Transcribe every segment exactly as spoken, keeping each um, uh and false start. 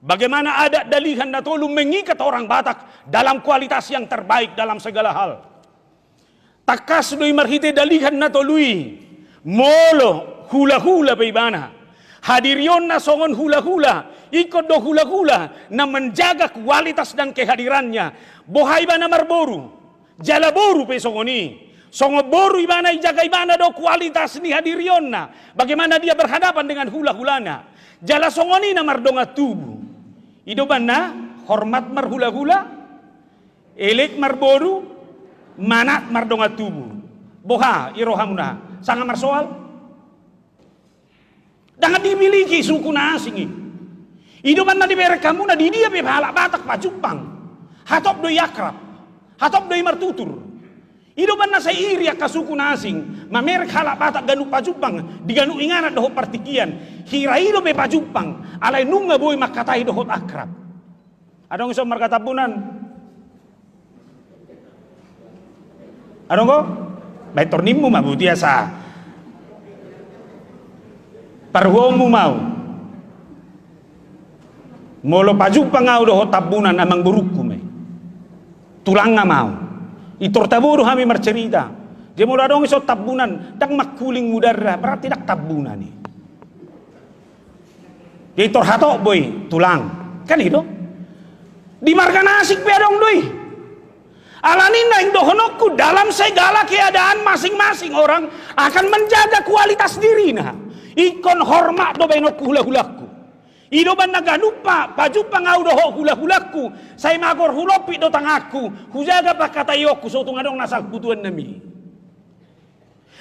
Bagaimana adat Dalihan Na Tolu mengikat orang Batak dalam kualitas yang terbaik dalam segala hal. Tangkas do i marhite Dalihan Na Tolu i, molo hula-hula pe ibana, hadirionna songon hula-hula, ingkon do hula-hula na menjaga kualitas dan kehadirannya. Boha ibana marboru, jala boru pe songon i. Songon boru ibana, ijaga ibana do kualitas ni hadirionna, bagaimana dia berhadapan dengan hula-hulana. Jala songon i na mardongan tubu. I do umbahen na hormat marhula-hula, elek marboru, manat mardongan tubu. Boha i rohamuna, sanga marsoal? Ndang dimiliki suku na asing i. I do umbahen na dibereng hamuna, di dia pe halak Batak pajumpang, hatop do i akrab, hatop do i martutur. I do umbahen na sai iri angka suku na asing mamereng halak Batak ganup pajumpang di ganup inganan dohot partingkian. Hira i dope pajumpang, alai nunga boi mangkatai dohot akrab. Adong ison marga Tambunan? Adong do? Baen tornimmu ma, boti asa paruhuonmu ma au. Molo pajumpang au dohot Tambunan, amangborungku ma i, tulang ma au. Pintor tabo do hami marcerita. Jadi molo adong ison Tambunan, ndang mangkuling mudarna, berarti ndang Tambunan i. Jadi pintor hatop boi, tulang. Kan i do? Di marga na asing pe adong do i. Alani i naeng dohononku, dalam segala keadaan masing-masing orang akan menjaga kualitas dirina. Ingkon hormat do baenonku hula-hulangku. I do umbahen na ganup pajumpang au dohot hula-hulangku, sai magor hulompit do tanganku, hujaga pangkataionku, so tung adong na sangkutuan nami.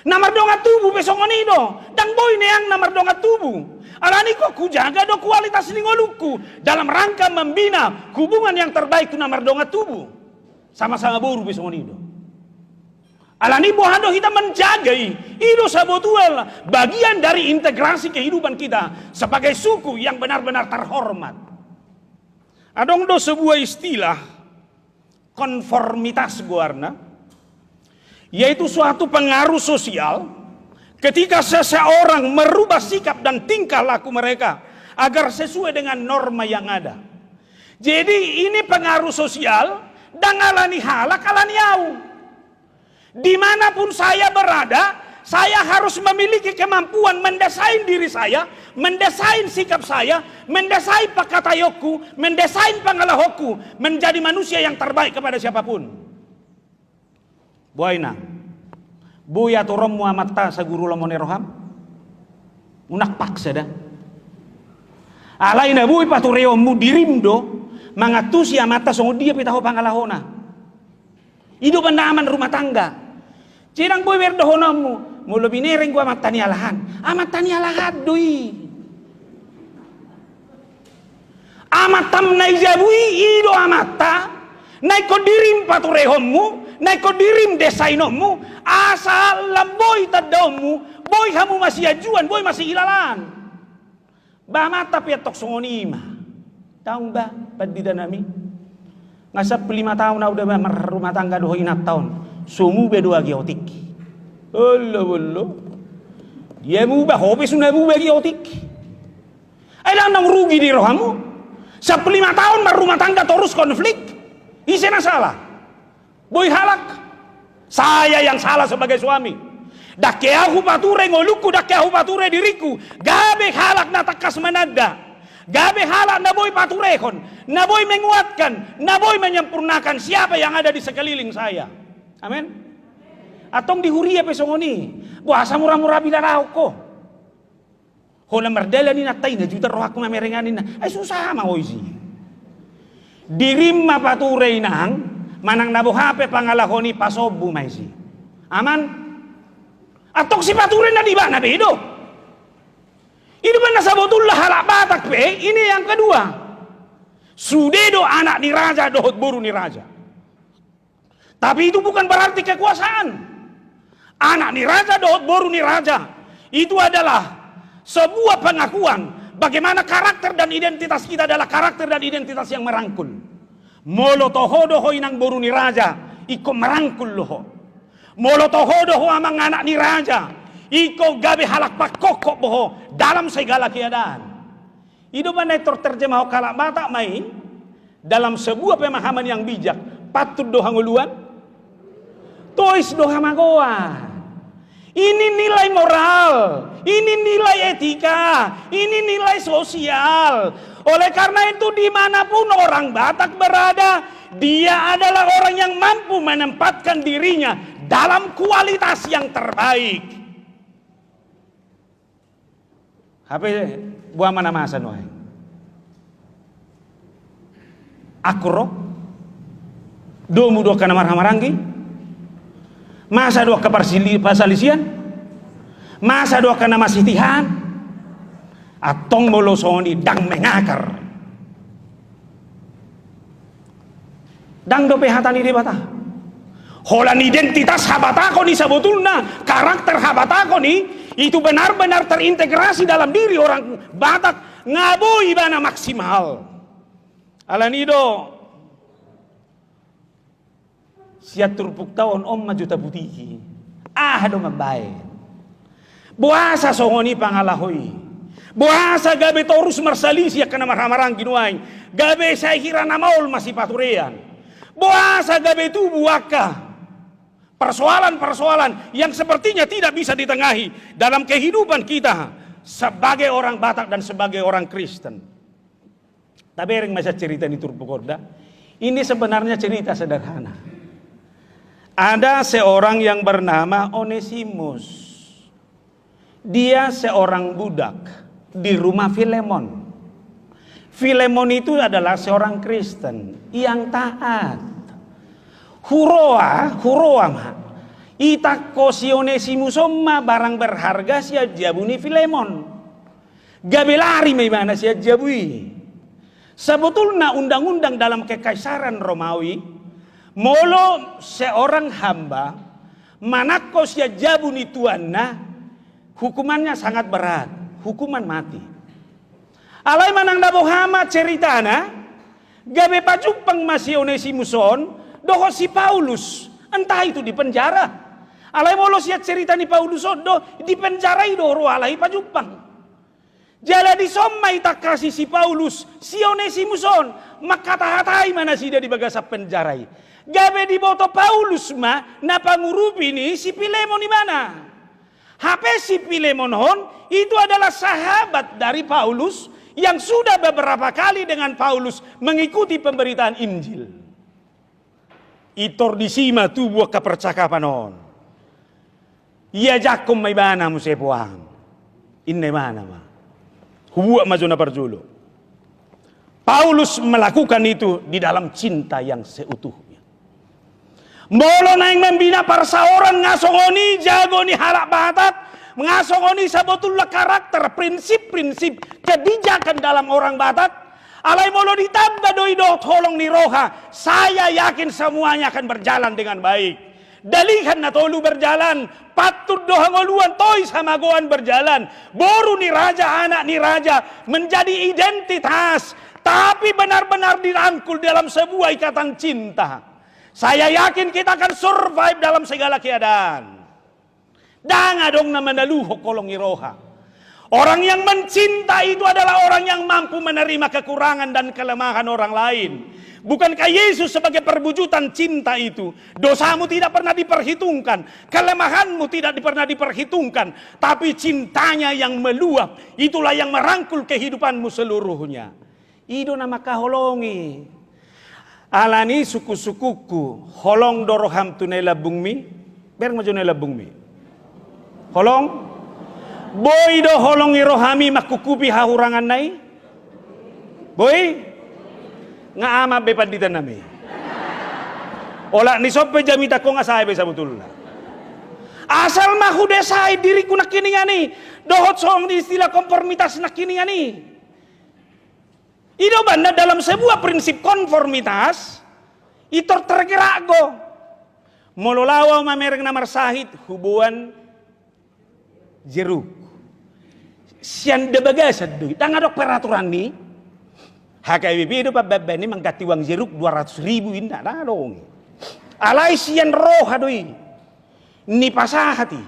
Na mardongan tubu pe songon i do, ndang boi neang na mardongan tubu. Alani i ingkon hujaga do kualitas ni ngolungku dalam rangka membina hubungan yang terbaik tu na mardongan tubu. Sama-sama boru pe songon i do. Alani i boha do hita menjaga i, i do sabotulna bagian dari integrasi kehidupan kita sebagai suku yang benar-benar terhormat. Adong do sebuah istilah, konformitas goarna, yaitu suatu pengaruh sosial ketika seseorang merubah sikap dan tingkah laku mereka agar sesuai dengan norma yang ada. Jadi ini pengaruh sosial, ndang alani halak, alani au. Dimanapun saya berada, saya harus memiliki kemampuan mendesain diri saya, mendesain sikap saya, mendesain pangkataionku, mendesain pangalahonku menjadi manusia yang terbaik kepada siapapun. Boha inang, boi aturonmu amanta saguru lomo ni roham? Unang paksa da. Alai na boi patureonmu dirim do mangantusi amanta songon dia pe taho pangalahona. I do umbahen na aman rumah tangga. Jadi ndang boi berdohononmu, molo binereng do amanta ni alahan, amanta ni alahan do i. Amantam na i jabu i, i do amanta na ingkon dirim paturehonmu, na ingkon dirim desainonmu, asa lam boi tandaonmu, boi hamu masianjuan, boi masihilalaan. Ba amanta pe antong songon i ma. Tahu ba, pandita nami? Nga sampulu lima taon au da ba marrumah tangga dohot inanta on. So muba do agi otik. Olo, olo. Dia muba, ho pe so na muba agi otik. Ai ndang rugi di rohamu? Sampulu lima taon marrumah tangga torus konflik. Ise na sala? Boi halak. Saya yang salah sebagai suami. Ndang ke ahu pature ngolungku, ndang ke ahu pature diringku. Gabe halak na tangkas mananda. Gabe halak na boi paturehon, na boi menguatkan, na boi menyempurnakan siapa yang ada di sekeliling saya. Amin. Antong di huria pe songon i. Boasa mura-mura bilalahon ho? Holan mardalan inanta i, na jutar rohangku mamereng ninna. Ai susah ma ho isi. Dirim ma pature inang, manang na boha pe pangalahon i pasombu ma isi. Aman? Antong sipature na di ibana be do. I do umbahen na sabotulna halak Batak pe, ini yang kedua. Sude do anak ni raja dohot boru ni raja. Tapi itu bukan berarti kekuasaan. Anak ni raja dohot boru ni raja itu adalah sebuah pengakuan bagaimana karakter dan identitas kita adalah karakter dan identitas yang merangkul. Molo toho do ho inang boru ni raja, ingkon merangkul do ho. Molo toho do ho amang anak ni raja, ingkon gabe halak pangkokkop do ho dalam segala keadaan. I do umbahen na tor terjemahon halak Batak ma i dalam sebuah pemahaman yang bijak. Patut do hangoluan, tois do hamagoan. Ini nilai moral, ini nilai etika, ini nilai sosial. Oleh karena itu, dimanapun orang Batak berada, dia adalah orang yang mampu menempatkan dirinya dalam kualitas yang terbaik. Hape boha ma na masa nuaeng? Akur ro? Domu do angka na marhahamaranggi? Masa do angka parsili-, parsalisian? Masa do angka na masitihaan? Antong molo songon i, ndang mengakar. Ndang dope hata ni Debata. Holan identitas habatakon i sabotulna, karakter habatakon i, itu benar-benar terintegrasi dalam diri orang Batak, nga boi ibana maksimal. Alani i do, sian turpukta on, on ma jo taputiki. Aha do mambaen? Boasa songon i pangalaho i? Boasa gabe torus marsalisi angka na marhahamaranggi nuaeng? Gabe sai hira na maol masipaturean. Boasa gabe tubu angka persoalan-persoalan yang sepertinya tidak bisa ditengahi dalam kehidupan kita sebagai orang Batak dan sebagai orang Kristen? Tabereng ma sian cerita ni turpuk on da. Ini sebenarnya cerita sederhana. Ada seorang yang bernama Onesimus. Dia seorang budak di rumah Filemon. Filemon itu adalah seorang Kristen yang taat. Huroa, huroa ma. Itangko si Onesimus on ma barang berharga sian jabu ni Filemon. Gabe lari ma ibana sian jabu i. Sabotulna undang-undang dalam kekaisaran Romawi, molo seorang hamba manangko sian jabu ni tuanna, hukumannya sangat berat, hukuman mati. Alai manang na boha ma ceritana, gabe pajumpang ma si Onesimus on dohot si Paulus, entah itu di penjara. Alai molo sian cerita ni Paulus on do, di penjara i do ro alai pajumpang. Jala dison ma itangkasi si Paulus si Onesimus on, mangkatahatai ma nasida di bagasan penjara i. Gabe diboto Paulus ma na pangurupi ni si Filemon ibana. Hape si Filemon on itu adalah sahabat dari Paulus yang sudah beberapa kali dengan Paulus mengikuti pemberitaan Injil. Itor disi ma tubu angka percakapan on. Iajakkon ma ibana muse puang. Inna ibana ma. Hubuat ma jo na parjolo. Paulus melakukan itu di dalam cinta yang seutuhnya. Molo naeng mambina parsaoran nga songon i jago ni halak Batak, nga songon i sabotulna karakter, prinsip-prinsip, kebijakan dalam orang Batak, alai molo ditamba do i dohot holong ni roha, saya yakin semuanya akan berjalan dengan baik. Dalihan na tolu berjalan, patut do hangoluan, tois hamagoan berjalan, boru ni raja, anak ni raja, menjadi identitas, tapi benar-benar dirangkul dalam sebuah ikatan cinta. Saya yakin kita akan survive dalam segala keadaan. Ndang adong na manaluhon holong ni roha. Orang yang mencinta itu adalah orang yang mampu menerima kekurangan dan kelemahan orang lain. Bukankah Yesus sebagai perwujudan cinta itu? Dosamu tidak pernah diperhitungkan, kelemahanmu tidak pernah diperhitungkan, tapi cintanya yang meluap, itulah yang merangkul kehidupanmu seluruhnya. I do na mangkaholongi. Alani i sungkun-sungkunku, holong do roham tu na i lambungmi? Bereng ma jo na i lambungmi. Holong? Boi do holong ni rohami mangkuphupi hahuranganna i? Boi? Nga aman be pandita nami. Olat ni son pe jamita ho nga sae be sabotulna. Asal ma hudesai diriku nangkiningan i, dohot songon istilah konformitas nangkiningan i. I do umbahen na dalam sebuah prinsip konformitas, i tor tergerak do. Molo laho ahu mamereng na marsahit, huboan jeruk. Sian da bagasan do i, ndang adong peraturan ni H K B P do pambahen i mangganti uang jeruk dua ratus ribu inna, ndang adong i. Alai sian roha do i. Ni pasahat i.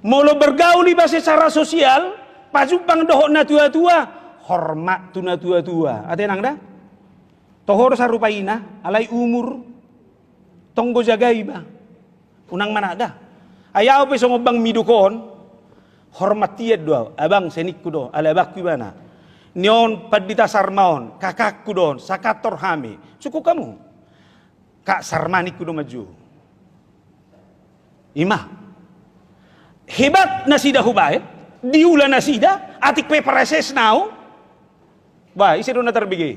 Molo bergaul iba secara sosial, pajumpang dohot na tua-tua, Hormat tu na tua-tua. Ate nang da? Toho do sarupa ina, alai umur tonggo jaga iba. Unang managa. Ai au pe songon bang miduk on, hormat hian do au, abang seningku do, ala abangku ibana. Ni on pandita Sarma on, kakakku do on, sakantor hami. Cukup hamu. Kak Sarma ningku do manjou. Ima. Hebat nasida hubaen, diula nasida, atik pe praeses nau. Ba, ise do na tarbege?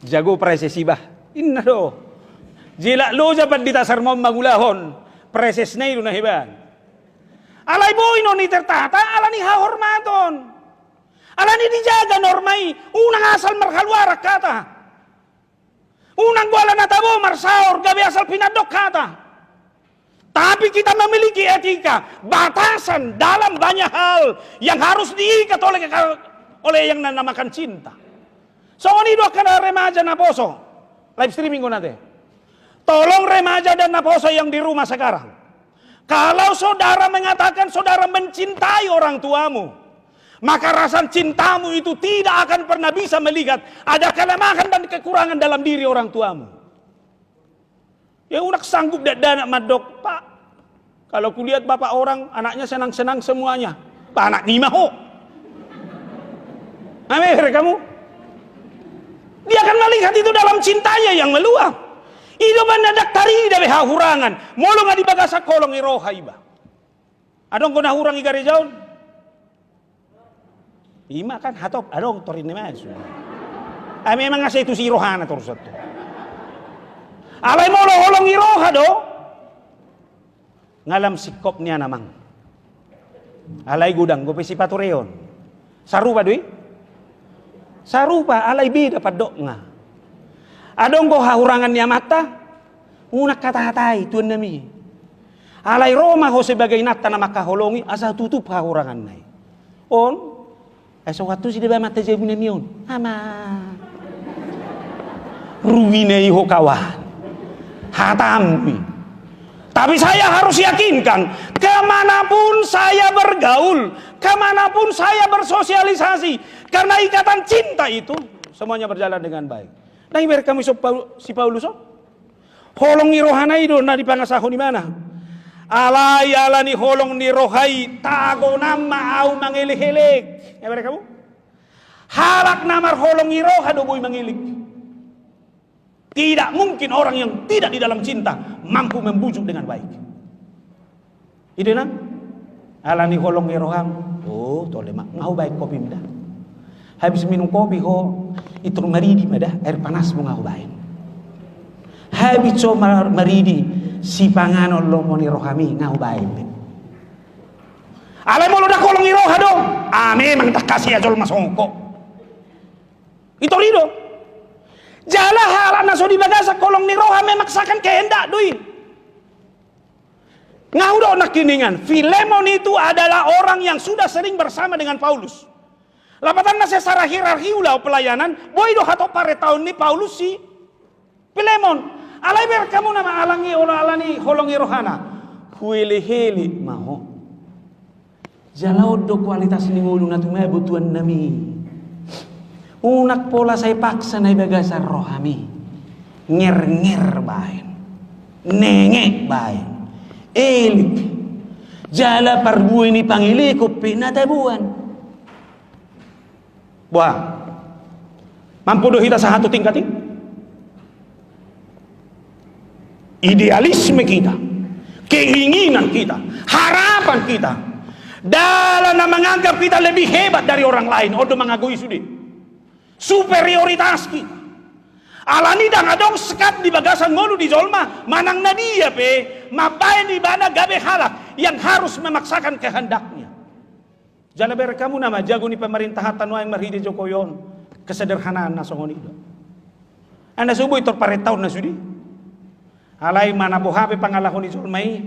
Jago praeses iba. Inna do. Jelak loja pandita Sarma on mangulahon praesesna i do na hebat. Alai boi non i tertata, alani hahormaton. Alani dijaga norma i, unang asal marhaluaran hata. Unang goala na tabo marsaor, gabe asal pinandok hata. Tapi kita memiliki etika, batasan dalam banyak hal yang harus diikat oleh, oleh yang na-, namakan cinta. Songon i do angka remaja naposo. Live streaming do nate. Tolong remaja dan naposo yang di rumah sekarang. Kalau saudara mengatakan saudara mencintai orang tuamu, maka rasa cintamu itu tidak akan pernah bisa melihat ada kelemahan dan kekurangan dalam diri orang tuamu. Ya, unang sanggup dakdanak mandok, "Pak, kalau kulihat bapak orang, anaknya senang-senang semuanya." Ba, anak ni ma ho. Amer kamu. Dia akan melihat itu dalam cintanya yang meluap. I do umbahen na ndang tarida be hahurangan, molo nga di bagasan holong ni roha iba. Adong do na hurang di gareja on? Ima kan hatop, adong torinna i ma. Ai memang asa i tusi rohana torus on. Alai molo holong ni roha do, nga lam singkop nian amang. Alai godang dope sipatureon. Sarupa do i? Sarupa, alai beda pandokna. Adong do hahurangan ni amanta, unang hatahatai tuannami. Alai ro ma ho sebagai inanta na mangkaholongi, asa tutup hahuranganna i. On, ai so huantusi deba amanta jabu nami on. Ama. Rugi na i ho kawan. Hatam i. Tapi saya harus yakinkan, kemanapun saya bergaul, kemanapun saya bersosialisasi, karena ikatan cinta itu, semuanya berjalan dengan baik. Ndang ibereng hamu si Paul-, si Paulus on? Holong ni rohana i do na dipangasahon ibana. Alai ala ni holong ni roha i, tagonan ma au mangelekelek. Ibereng hamu? Halak na marholong ni roha do boi mangelek. Tidak mungkin orang yang tidak di dalam cinta mampu membujuk dengan baik. I do inang, ala ni holong ni roham, oh, tole ma, nga hubaen kopim da. Habis minum kopi ho, i tor maridi ma da, air panasmu nga hubaen. Habis so mar-, maridi, sipanganon lomo ni rohami, nga hubaen be. Alai molo ndang holong ni roha do, ah, memang ndang hasia jolma songon ho. I tor i do. Jala halak na so di bagasan holong ni roha memaksakan kehendak do i. Nga hudok nangkiningan, Filemon itu adalah orang yang sudah sering bersama dengan Paulus. Lapatanna secara hierarki ulaon pelayanan, boi do hatop parentaon ni Paulus si Filemon. Alai bereng hamu nama, ala ni, olo, ala ni holong ni rohana. Huelekelek ma ho. Jala on do kualitas ni ngolu na tumabo tuannami. Unang pola sai paksa na i bagasan rohami. Ngernger baen. Nenge baen. Elek. Jala parbue ni pangelekon pe na taboan. Boha? Mampu do hita sahat tu tingkat i? Idealisme kita, keinginan kita, harapan kita, dalan na menganggap kita lebih hebat dari orang lain, on do mangagoi sude. Superioritas kita. Ala ni ndang adong sekat di bagasan ngolu ni jolma, manang na dia pe mambaen ibana gabe halak yang harus memaksakan kehendaknya. Jala bereng hamu nama, jago ni pamarentahanta nuaeng marhite Jokowi on, kesederhanaan na songon i do. Ai na so boi tor parentaonna sude. Alai manang boha pe pangalaho ni jolma i,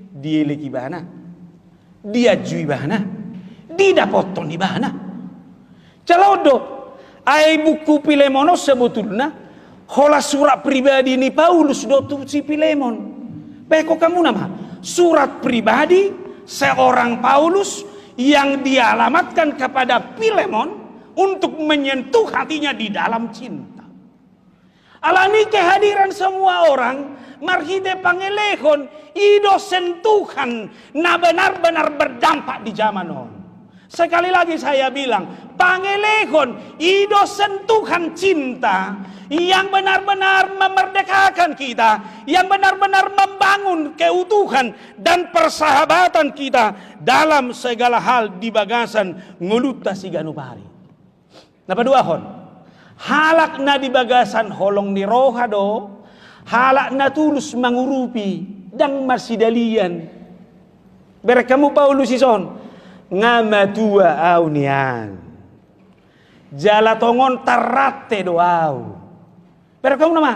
dielek ibana, dianju ibana, didapothon ibana. Jala on do, ai buku Filemon on sebetulna, holan surat pribadi ni Paulus do tu si Filemon. Baen hamu nama, surat pribadi seorang Paulus yang dialamatkan kepada Filemon, untuk menyentuh hatinya di dalam cinta. Alani kehadiran semua orang marhite pangelehon, i do sentuhan na benar-benar berdampak di zaman on. Sekali lagi saya bilang, pangelehon, i do sentuhan cinta yang benar-benar memerdekakan kita, yang benar-benar membangun keutuhan dan persahabatan kita dalam segala hal di bagasan ngolunta siganup ari. Na paduahon, halak na di bagasan holong ni roha do halak na tulus mangurupi, ndang marsidalian. Bereng hamu Paulus dison, nga matua au nian, jala tongon tarrante do au. Bereng hamu nama,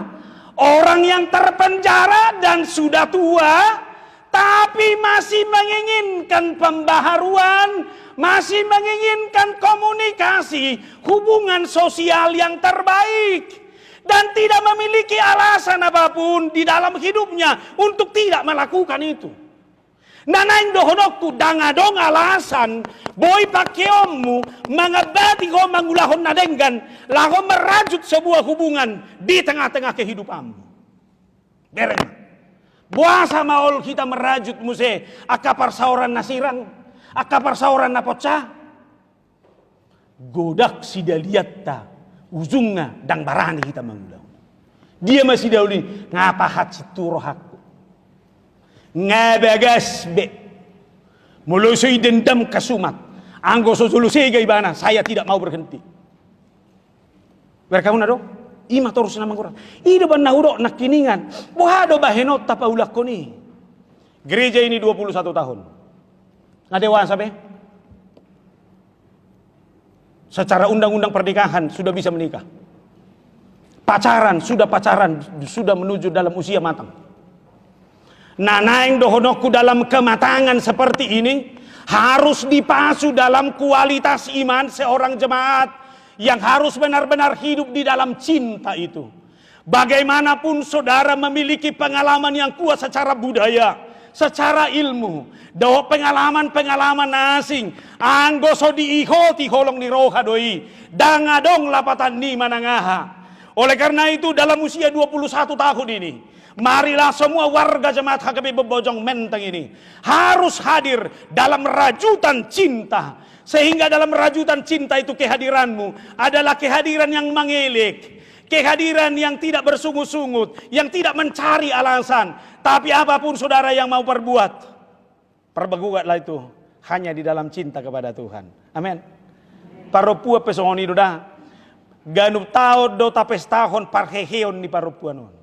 orang yang terpenjara dan sudah tua, tapi masih menginginkan pembaharuan, masih menginginkan komunikasi, hubungan sosial yang terbaik, dan tidak memiliki alasan apapun di dalam hidupnya untuk tidak melakukan itu. Na naeng dohononku, ndang adong alasan boi pangkeonmu mangambati ho mangulahon na denggan laho merajut sebuah hubungan di tengah-tengah kehidupanmu. Bereng. Boasa maol hita merajut muse angka parsaoran na sirang, angka parsaoran na poncah? Godang sidalianta, ujungna ndang barani hita mangulahon. Dia ma sidalianta? Nga pahat sintua rohangku, nga bagas be. Molo so i dendam kasumat, anggo so jolo sega ibana, saya tidak mau berhenti. Bereng hamu na do? I ma torus na manggorat. I do umbahen na hudok nangkiningan. Boha do bahenonta paulakhon i? Gereja ini dua puluh satu tahun. Nga dewasa be. Secara undang-undang pernikahan sudah bisa menikah. Pacaran, sudah pacaran, sudah menuju dalam usia matang. Na naeng dohononku, dalam kematangan seperti ini harus dipasu dalam kualitas iman seorang jemaat yang harus benar-benar hidup di dalam cinta itu. Bagaimanapun saudara memiliki pengalaman yang kuat secara budaya, secara ilmu, dohot pengalaman-pengalaman asing, anggo so diihoti holong ni roha do i, ndang adong lapatan ni manang aha. Oleh karena itu, dalam usia dua puluh satu tahun ini, marilah semua warga jemaat H K B P Bojong Menteng ini harus hadir dalam rajutan cinta. Sehingga dalam rajutan cinta itu kehadiranmu adalah kehadiran yang mengelek, kehadiran yang tidak bersungut-sungut, yang tidak mencari alasan. Tapi apapun saudara yang mau perbuat, perbuatlah itu hanya di dalam cinta kepada Tuhan. Amin. Parompuan pe songon i do da. Ganup taon do tapestahon parheheon ni parompuan on.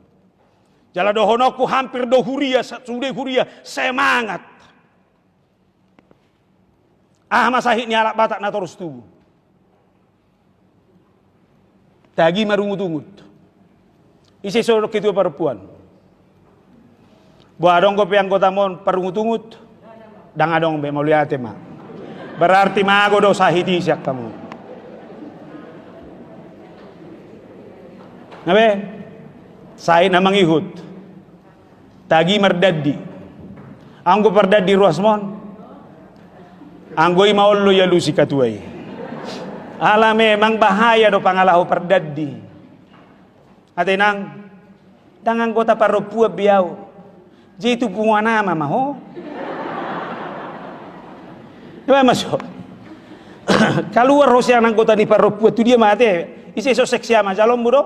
Jala dohononku, hampir do huria, sa-, sude huria semangat. Aha ma sahit ni halak Batak na torus tubu? Tagi marungut-ungut. Ise so ketua parompuan? Boha, adong dope anggotamu on parungut-ungut? Ndang adong be, mauliate ma. Berarti mago do sahit i sian hamu. Nga be? Sahit na mangihut. Tagi mardandi. Anggo pardandi ruasmon, anggo i ma olo dialusi katua i. Ala memang bahaya do pangalaho pardandi. Ate inang, ndang anggota parompuan be au. Jadi tu punguan ama ma ho. Ima maso. Kaluar ho sian anggota ni parompuan, tu dia ma ate? Ise so seksi ama, jaloonmu do?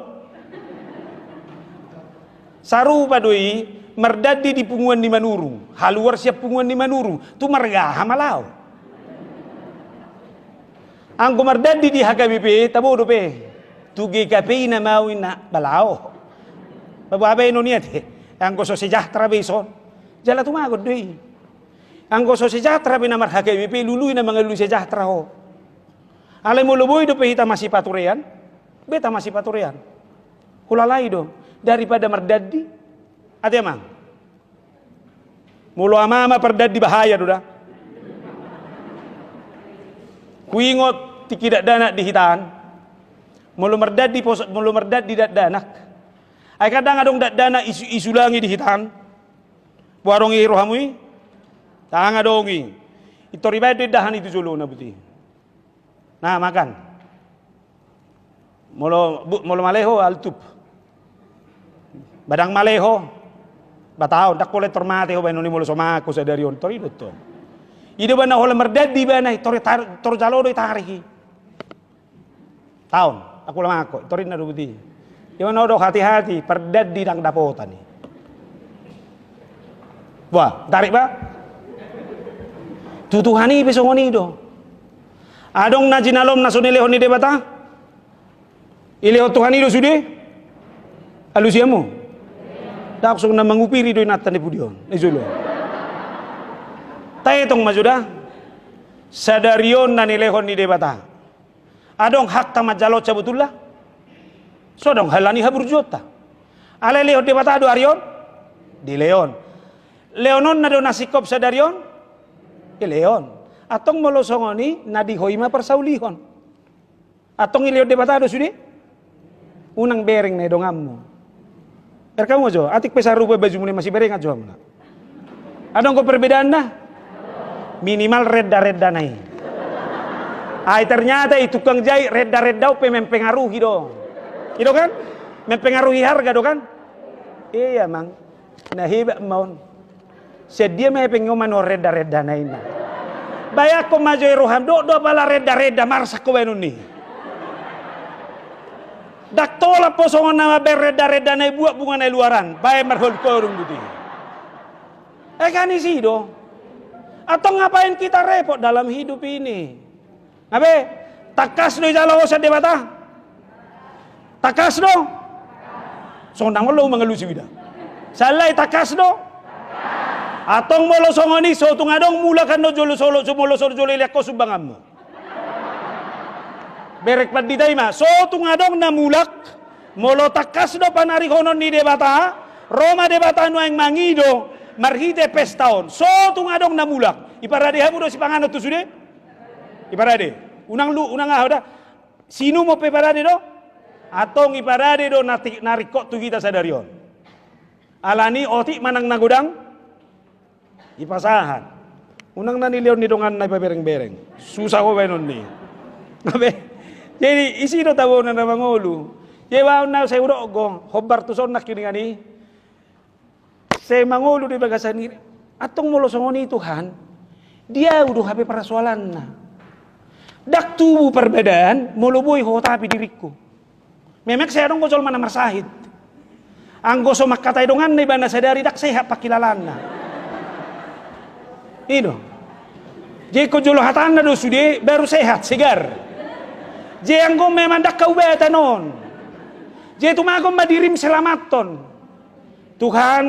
Sarupa do i, mardandi di punguan ni Manurung, haluar sian punguan ni Manurung, tu marga aha ma laho? Anggo mardandi di H K B P, tabo dope. Tu G K P I nama au inna, ba laho. Ba boha baenon i ate? Anggo so sejahtera be ison, jala tumagon do i. Anggo so sejahtera be na mar-H K B P, lului na mangalului sejahtera ho. Alai molo boi dope hita masipaturean, beta masipaturean. Hulalai do daripada mardandi. Ate amang. Molo amang ma pardandi, bahaya do da. Huingot tingki dakdanak di hita an. Molo mardandi pos-, molo mardandi dakdanak. Ai kan ndang adong dakdanak isu-, isulangi di hita an. Boha, adong i rohamu i? Ndang adong i. Pintor dibaen do indahan i tu jolona, buti. Na makan. Molo, bu-, molo male ho, altup. Ba ndang male ho. Ba taon, ndang pola tor mate ho baenon i molo so mangangko sadari on, tor i do tong. I do ba na holan mardandi ibana i, tor i tar-, tor jalo do i tarik i. Taon, ndang pola mangangko, tor ninna do buti. Dia mana do hati-hati, pardandi ndang dapotan i. Wah, tarik ba. Tu Tuhan i pe songon i do. Adong na jinalom na so nilehon ni Debata. Ilehon Tuhan i do sude. Alusi hamu. Ndang songon na mangupiri do inanta ni pudi on. Na i jolo. Taetong ma jo da. Sadari on na nilehon ni Debata. Adong hakta manjalo on sabotulna? So adong, halani haburjuonta. Alai lehon Debata do ari on? Dilehon. Lehononna do na singkop sadari on? Dilehon. Antong molo songon i, na di ho i ma parsaulihon. Antong ilehon Debata do sude? Unang bereng na i donganmu. Erkamu jo, atik pe sarupa bajumuna i, masiberengan jo hamuna. Adong do perbedaanna? Minimal renda-rendana i. Ai ternyata i tukang jahit renda-renda on pe mempengaruhi do. I do kan? Mempengaruhi harga do kan? Iya, Mang. Na hebat ma on. Sian dia ma hepeng i on manuhor renda-rendana i, ninna. Bayangkon ma jo i roham, dok do apala renda-renda, marsak ho baenon i. Ndang tolap ho songon na mambaen renda-rendana i, buat bunga na i luaran, baen marholong-holong buti. Eh, kan i si do. Antong ngapain kita repot dalam hidup ini? Nga be, tangkas do ijalo ho sian Debata? Tangkas do? Songon na ngolu mangalusi bida. Sala i, tangkas do? Antong molo songon i, so tung adong mulak annon jolo, solo, so molo so jolo ilean ho sumbanganmu. Berek pandita i ma, so tung adong na mulak, molo tangkas do panarihonon ni Debata, ro ma Debata nuaeng mangido, marhite pesta on, so tung adong na mulak, iparade hamu do sipanganon tu sude? Iparade. Unang lu, unang aha da. Sinumon pe iparade do? Antong iparade do na ti-, na ringkot tu hita sadari on. Alani otik manang na godang ipasahat. Unang na nilehon ni donganna ipabereng-bereng. Susah ho baenon i. Nga be. Jadi, i si do tabona na mangolu. Jadi, baon na sai hudok ho, hombar tuson nangkiningan i. Sai mangolu di bagasan i, antong molo songon i Tuhan, di ahu do hape parsoalanna. Ndang tubu parbadaan, molo boi huotopi diringku. Memang sai adong do jolma na marsahit. Anggo so mangkatai donganna ibana sadari, ndang sehat pangkilalaanna. I do. Jadi ingkon jolo hatana do sude, baru sehat, segar. Jadi anggo memang ndang haubatan on. Jadi tumagon ma dirim selamathon. Tuhan,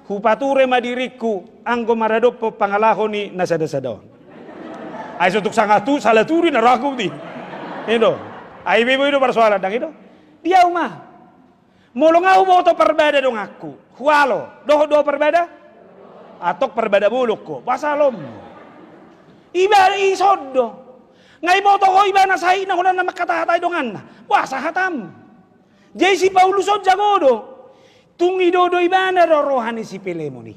hupature ma diringku, anggo maradophon pangalaho ni na sada-sada on. Ai so tung sanga tu, sala tu di na rohangku di. I do. Ai boi do parsoalan ndang i do. Di ahu ma. Molo nga huboto parbada donganku, hualo, dohot do parbada? Antong parbada bolon ho, boasa alommu? Iba i son do. Nga iboto ho ibana sahit na holan na mangkata-hatai donganna. Boasa hatam? Jadi si Paulus on jago do. Tung ido do ibana do roha ni si Pilemon i.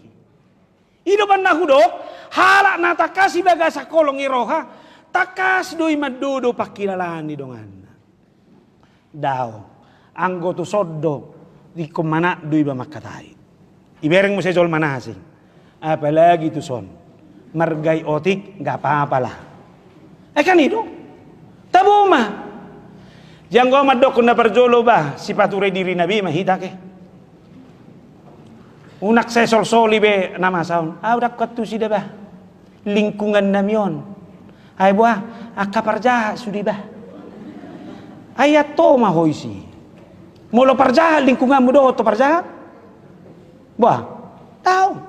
I do umbahen na hudok, halak na tangkas i bagasan holong ni roha, tangkas do i mandodo pangkilalaan ni donganna. Daong, anggo tuson do, ingkon manat do iba mangkatai. Ibereng muse jolma na asing. Apalagi tuson. Margai otik, nggak apa-apa lah. Eh, kan i do. Tabo ma. Jadi anggo mandokkon na parjolo bah, sipature dirina be ma hita ke. Unang sai solsoli be na masa on. Ahu ndang huantusi da bah. Lingkungan nami on. Ai boha, angka parjahat sude bah. Ai antong ma ho isi. Molo parjahat lingkunganmu dohot ho parjahat? Bah, tahu.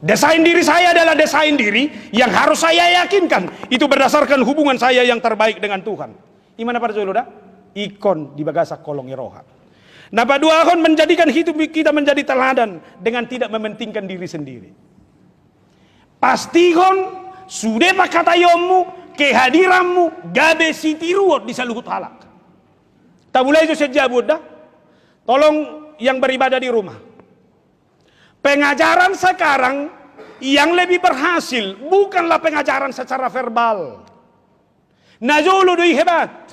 Desain diri saya adalah desain diri yang harus saya yakinkan. Itu berdasarkan hubungan saya yang terbaik dengan Tuhan. I ma na parjolo da, ingkon di bagasan holong ni roha. Na paduahon, menjadikan hidup kita menjadi teladan dengan tidak mementingkan diri sendiri. Pastihon, sude pangkataionmu, kehadiranmu, gabe sitiruon di saluhut halak. Tamulai jo sian jabu on da. Tolong yang beribadah di rumah. Pengajaran sekarang yang lebih berhasil bukanlah pengajaran secara verbal. Na jolo do i hebat.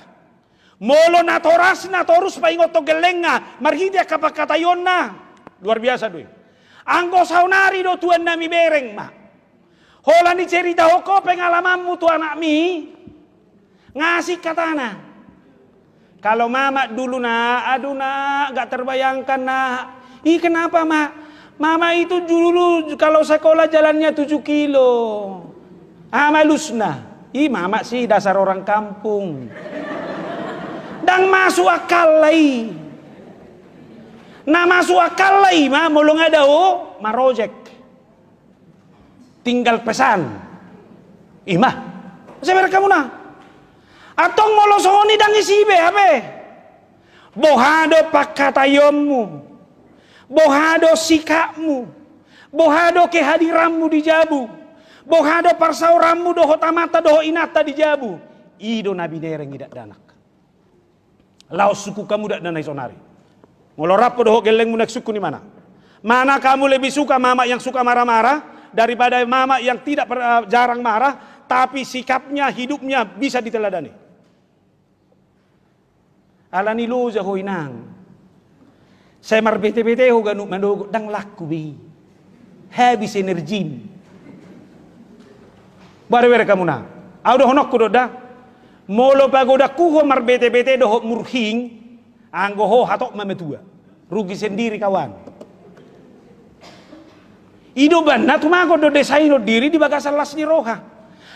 Molo natorasna torus paingothon gellengna marhite angka pangkataionna, luar biasa do i. Anggo saonari do tuannami bereng ma. Holan diceritahon ho pengalamanmu tu anakmi, nga asik hatana. Kalau mamak dulu, Nak, aduh, Nak, gak terbayangkan, Nak. Ih, kenapa, Mak? Mamak itu dulu kalau sekolah jalannya tujuh kilo. Ah, malusna. Ih, mamak sih dasar orang kampung. Ndang masuk akal lai. Na masuk akal lai ma molo nga dao marojek. Tinggal pesan. Ima. Sai bereng hamu na. Antong molo songon i ndang isi be hape. Boha do pangkataionmu? Boha do sikapmu? Boha do kehadiranmu di jabu? Boha do parsaoranmu dohot amanta dohot inanta di jabu? I do na binereng i dakdanak. Laos sungkun hamu dakdanak i sonari. Molo rap ho dohot gellengmu naeng sungkun imana. Mana kamu lebih suka mamak yang suka marah-marah daripada mamak yang tidak per-, eh, jarang marah, tapi sikapnya, hidupnya bisa diteladani? Alani loja ho inang. Sai marbete-bete ho ganup manogot, ndang laku be i. Habis energim. Boha do bereng hamu na. Au dohononku do da. Molo pagodangku ho marbete-bete dohot murhing, anggo ho hatop ma matua. Rugi sendiri kawan. I do umbahen na tumagon do desainhon diri di bagasan las ni roha.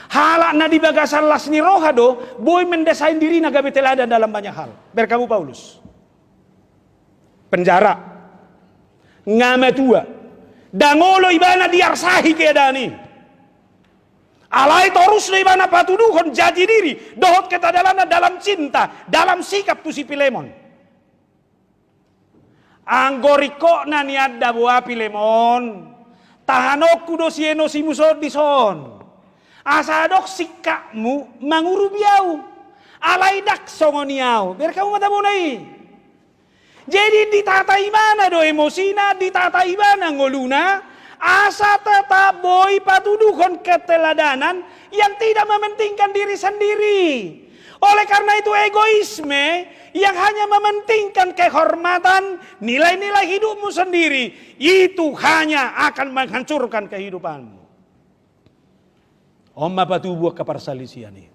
Halak na di bagasan las ni roha do boi mendesain dirina gabe teladan dalam banyak hal. Bereng hamu Paulus. Penjara. Nga matua. Ndang olo ibana diarsahi keadaan i. Alai torus do ibana patuduhon jati diri dohot keteladananna dalam cinta, dalam sikap tu si Pilemon. Anggo ringkotna nian da boha Pilemon, tahanonku do sienosimu son dison. Asa adong sikapmu mangurupi au. Alai ndang songon i au. Bereng hamu ma tabona i. Jadi ditata ibana do emosina, ditata ibana ngoluna, asa tetap boi patuduhon keteladanan yang tidak mementingkan diri sendiri. Oleh karena itu, egoisme yang hanya mementingkan kehormatan, nilai-nilai hidupmu sendiri, itu hanya akan menghancurkan kehidupanmu. On ma patubu angka parsalisian i.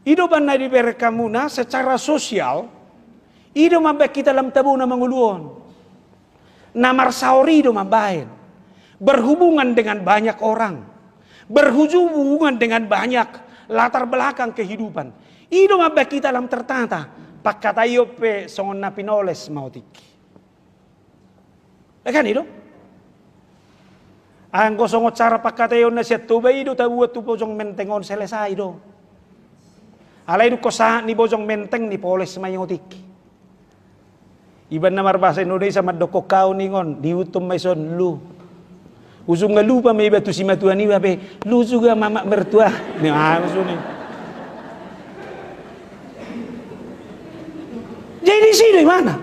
I do umbahen na dibereng hamu na secara sosial, i do mambahen hita lam tabo na mangolu on. Na marsaor i do mambahen. Berhubungan dengan banyak orang. Berhubungan dengan banyak latar belakang kehidupan. I do mambahen hita lam tertata. Pangkataion pe songon na pinoles ma otik. Eh, kan i do? Anggo songon cara pangkataion na sian Toba i do tabuat tu Bojong Menteng on, selesai do. Alai dungkon sahat ni Bojong Menteng, nipoles ma i otik. Iba na marbahasa Indonesia mandokkon hau ningon, diutum ma i son lu. Ujungna lupa ma iba tu simatua niba pe, lu juga mamak mertua. Ni, ah, maksudnya. Jadi sini mana?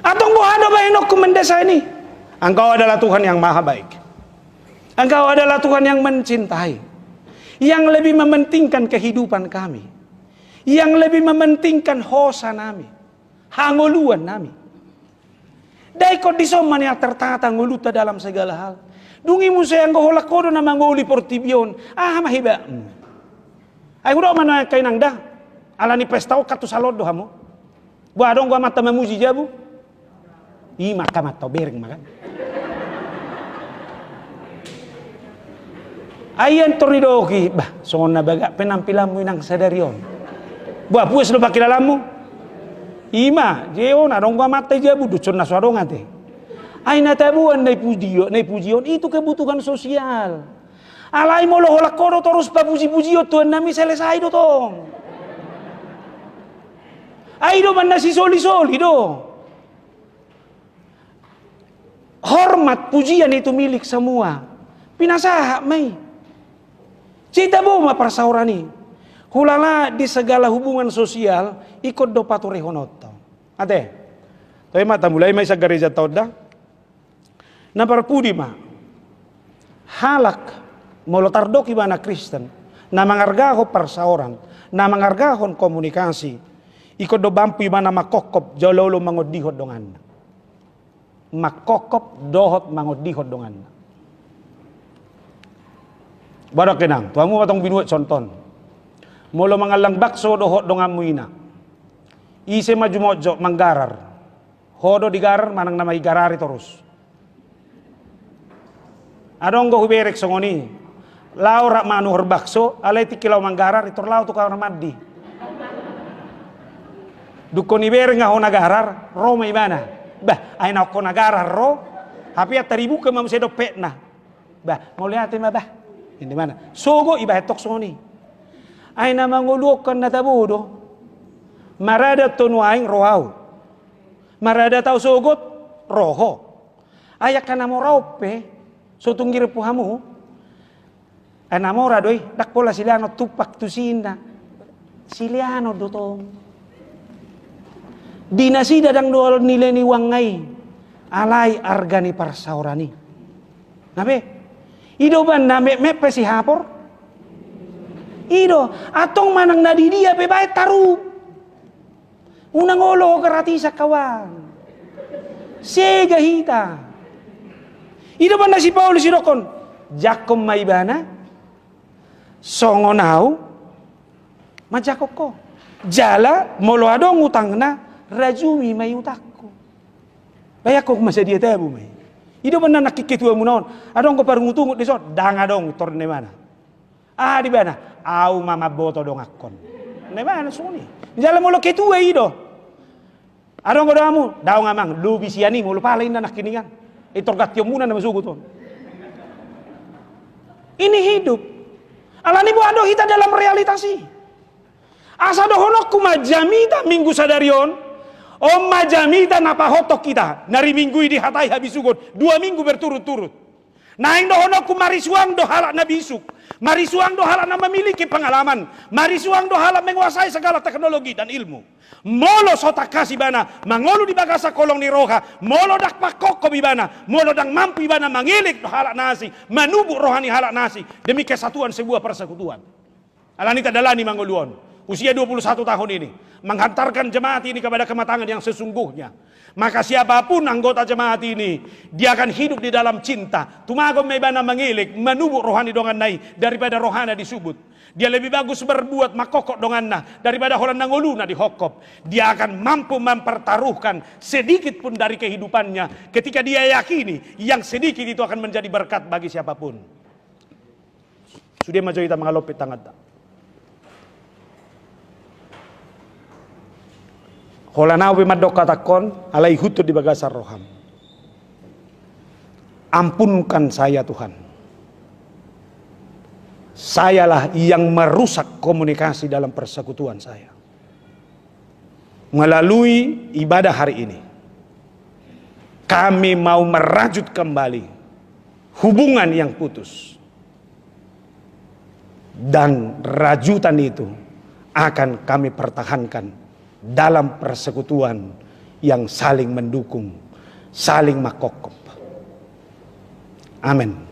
Antong boha do bahenonku mendesain i? Engkau adalah Tuhan yang maha baik. Engkau adalah Tuhan yang mencintai. Yang lebih mementingkan kehidupan kami. Yang lebih mementingkan hosa nami. Hangoluan nami. Ndang ingkon dison ma nian tertata ngolunta dalam segala hal. Dung i muse anggo holan ho do na mangoli portibi on, aha ma hebatmu? Ai hudok ma nuaeng angka inang da. Alani pesta on kan tu salon do hamu. Boha, adong do amanta mamuji jabu? I ma angka amanta, bereng ma kan. Ai antor nidok i, bah, songon na bagak penampilanmu inang sadari on. Boha, puas do pangkilalanmu? I ma, je on, adong do amanta i jabu, dison na so adong ate. Ai na taboan na ipuji on, na ipuji on, itu kebutuhan sosial. Alai molo holan ho do torus papuji-pujion tuan nami, selesai do tong. Ai do umbahen na sisoli-soli do. Hormat, pujian itu milik semua. Pinasahat ma i. Sai tabo ma parsaoran i. Hulala di segala hubungan sosial, ingkon do paturehononta on. Ate. Toe ma tamulai ma i sian garejanta on da. Na parpudi ma. Halak, molo tardok ibana Kristen, na mangargahon parsaoran, Na mangargahon komunikasi, ingkon do mampu ibana mangkokkop jala olo mangondihon donganna. Mangkokkop dohot mangondihon donganna. Boha do, inang, tu hamu ma tong binuat songon on. Molo mangallang bakso dohot donganmu ina, ise ma jumonjok manggarar? Ho do digarar manang na maigarari torus? Adong do hubereng songon i. Laho rap manuhor bakso, alai tingki laho manggarar, intor laho tu kamar mandi. Dung ho ibereng, ah, ho na garar, ro ma ibana. Bah, ai naung ho na garar ro, hape antar ibuka ma muse dompetna. Bah, mauliate ma, bah. Ninna ibana. Sogot ibahen tong songon i. Ai na mangolu on kan na tabo do. Marada tu nuaeng ro au. Marada tu au sogot, ro ho. Ai angka na mora on pe, so tung girep hamu. Ai na mora do i, ndang pola sileanon tumpak tusi, ninna. Sileanon do tong. Di nasida ndang do nilai ni uangna i, alai arga ni parsaoran i. Na be, i do umbahen na metmet pe sihapor. I do, antong manang na di dia pe baen tarup. Unang olo ho gratisan, kawan. Sega hita. I do umbahen na si Paulus didokkon, jangkon ma ibana, songon au manjangkon ho. Jala molo adong utangna, rajumi ma i utangku. Bayangkon ma sadia tabo ma i. I do umbahen na nangkin ketuamuna on. Adong do parungutungut dison? Ndang adong, intor ninna ibana. Aha do ibana? Au ma mamboto dongankon. Ninna ibana songon i. Jala molo ketua i do. Adong do hamu? Daong amang, lobi sian i molo pala, ninna nangkiningan. Intor gantionmuna na masogot on. Ini hidup. Alani boha do hita dalam realitas i. Asa dohononku ma jamita minggu sadari on, on ma jamita na pahothon hita, na riminggu i dihatai habisuhon, dua minggu berturut-turut. Naeng dohononku, marisuang do halak na bisuk, marisuang do halak na memiliki pengalaman, marisuang do halak menguasai segala teknologi dan ilmu. Molo so tangkas ibana mangolu di bagasan holong ni roha, molo ndang pangkokkop ibana, molo ndang mampu ibana mangelek do halak na asing, manubuk roha ni halak na asing demi kesatuan sebuah persekutuan. Alani tadalani mangolu on, usia dua puluh satu tahun ini, menghantarkan jemaat ini kepada kematangan yang sesungguhnya. Maka siapapun anggota jemaat ini, dia akan hidup di dalam cinta. Tumagon ma ibana mangelek, manubuk roha ni donganna i daripada rohana disubut. Dia lebih bagus berbuat mangkokkop donganna daripada holan na ngoluna dihokkop. Dia akan mampu mempertaruhkan sedikit pun dari kehidupannya ketika dia yakini yang sedikit itu akan menjadi berkat bagi siapapun. Sude ma jo hita mangalompit tanganta. Holan ahu pe mandok hatangkon, alai ihuthon di bagasan roham. Ampunkan saya, Tuhan. Sayalah yang merusak komunikasi dalam persekutuan saya. Melalui ibadah hari ini, kami mau merajut kembali hubungan yang putus. Dan rajutan itu akan kami pertahankan dalam persekutuan yang saling mendukung, saling mangkokkop. Amin.